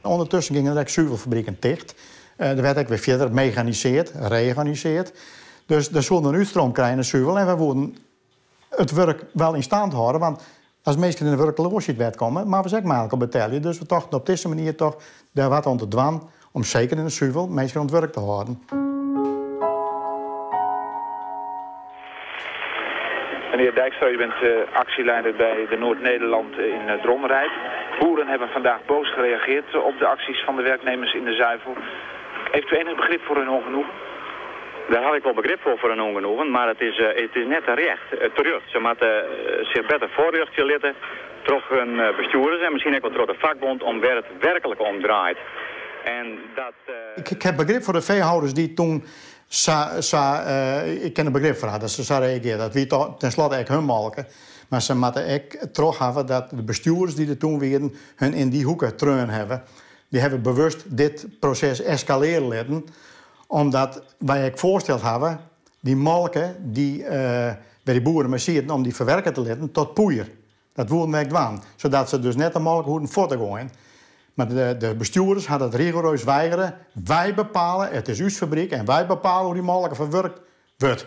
Undertusken gyngen der ek suvelfabriken ticht. Der waard ek wer fierder mechanisearre, reganisearre. Dus der soe in útstroom krije yn de suvel en wy woenen it wurk wol yn stand hâlde, want as minsken yn de wurkleasheid komme, moatte we se ek mei betelje. Dus we tochten op dizze manier toch dêr wat oan te dwaan om seker yn de suvel minsken oan it wurk te hâlden. Meneer Dijkstra, u bent actieleider bij de Noord-Nederland in Dronrijp. Boeren hebben vandaag boos gereageerd op de acties van de werknemers in de zuivel. Heeft u enig begrip voor hun ongenoegen? Dêr ha ik wol begrip foar, foar hun ongenoegen, mar it is net rjocht, terjochte. Se moatte sich better foarljochtsje litte troch hun bestjoerders en miskien ek wol troch de fakbond om wêr't it werklik om draait. En dat. Ik ha begrip foar de feehâlders dy't toen sa, ik kin der begrip foar ha dat se sa reagearje. Dat wie toch tenslotte ek hun molke. Mar se moatte ek troch hawwe dat de bestjoerders dy't der toen wienen hun yn dy hoeke treaun hawwe. Dy hawwe bewust dit proses eskalearje litten, omdat wy ek foarsteld hawwe dy molke dy't by dy boeren mei sieten om dy ferwerke te litten tot poeier. Dat woenen we ek dwaan, sadat se dus net de molke hoegden fuort te goaien. Mar de bestjoerders ha dat rigoereus weigere. Wy bepale, it is ús fabryk en wy bepale hoe't dy molke ferwurke wurdt.